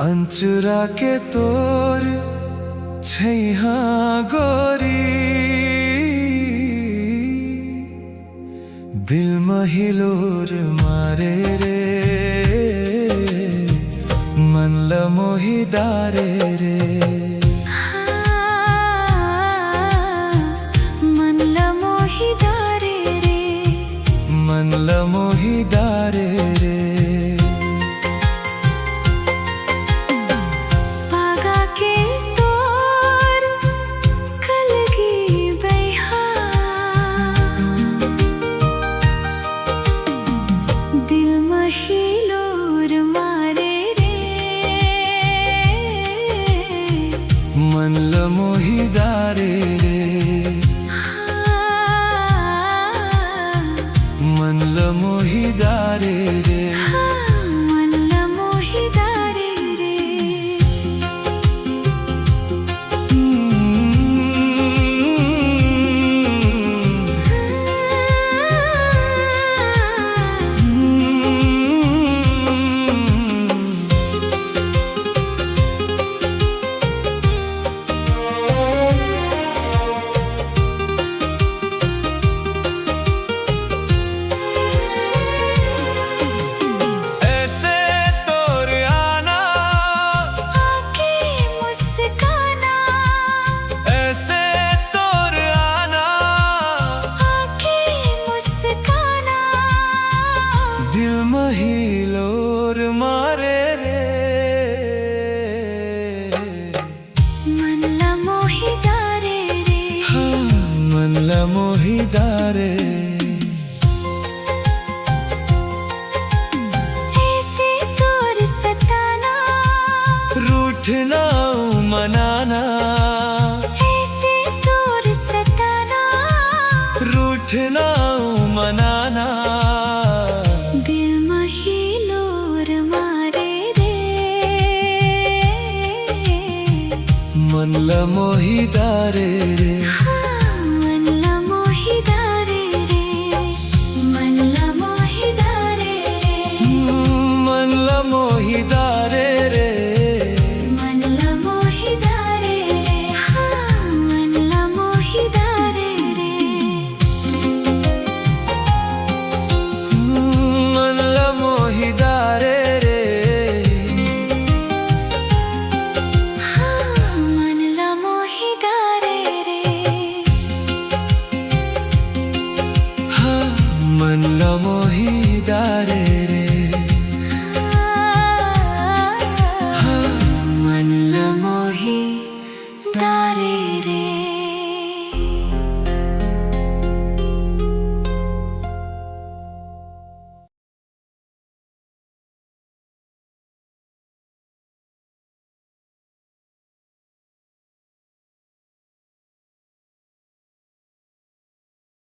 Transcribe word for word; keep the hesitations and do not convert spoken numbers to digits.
अंचुरा के तोर छैहा गोरी, दिल म हिलोर मारे रे, मन ल मोहि डारे रे। हाँ, मन ल मोहि डारे रे। मन ल मोहि डारे रे। पागा के तोर कलगी बइहा, दिल म हिलोर मारे रे। मन ल मोहि डारे रे। हाँ, मन ल मोहि डारे रे। हाँ, मन ल मोहि डारे रे। ऐसे तोर आना, आँखी मुस्काना। ऐसे तोर आना, आँखी मुस्काना। दिल म हिलोर मारे रे। मन ल मोहि डारे रे। हाँ, मन ल मोहि डारे। ऐसे तोर सताना। रूठना मनाना। ऐसे तोर सताना। रूठना मनाना। दिल म हिलोर मारे रे। मन ल मोहि डारे रे। हाँ, मन ल मोहि डारे रे। मन ल मोहि डारे रे। मन ल मोहि डारे रे। मन ल मोहि डारे रे। हाँ, मन ल मोहि डारे रे। मन ल मोहि डारे रे। हाँ, मन ल मोहि डारे रे। हाँ, मन ल मोहि डारे रे।